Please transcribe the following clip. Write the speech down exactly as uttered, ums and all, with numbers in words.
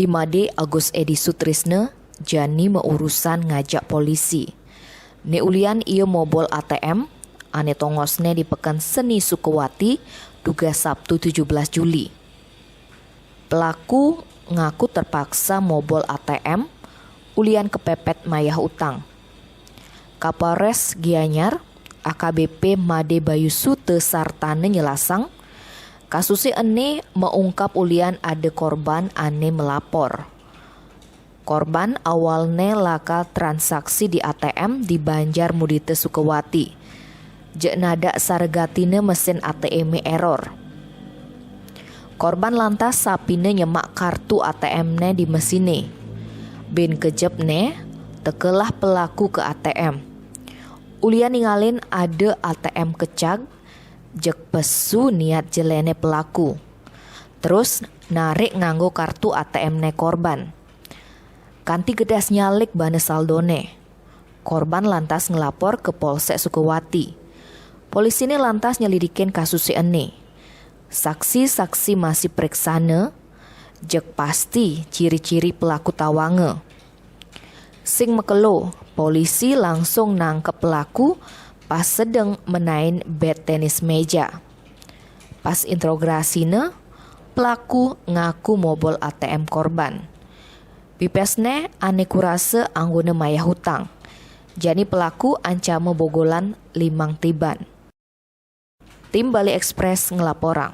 Made Agus Edi Sutrisna jani maurusan ngajak polisi. Né ulian ia mobol A T M, ané tongosné di Peken Seni Sukawati, dugas Sabtu tujuh belas Juli. Pelaku ngaku terpaksa mobol A T M ulian kepepet mayah utang. Kapolres Gianyar, A K B P Made Bayu Suta Sartana nyelasang, kasusé ené maungkap ulian ada korban ané melapor. Korban awalné lakar transaksi di A T M di Banjar Mudita Sukawati. Jeg nadeak saregatina mesin A T M error. Korban lantas sapina nyemak kartu A T M-né di mesiné. Bin kejepné, tekelah pelaku ke A T M. Ulian ningalin ada A T M kecag, jeg pesu niat jeléné pelaku. Terus narik nganggo kartu A T M-né korban. Kanti gedas nyalik bana saldoné. Korban lantas ngelapor ke Polsek Sukawati. Polisiné lantas nyelidikin kasusé ené. Saksi-saksi masih preksana, jeg pasti ciri-ciri pelaku tawanga. Sing makelo, polisi langsung nangkep pelaku pas sedeng menain bét tenis meja. Pas interograsina, pelaku ngaku mobol A T M korban. Pipesné ané kurasa anggona mayah utang. Jani pelaku ancama bogolan limang tiban. Tim Bali Express ngelaporang.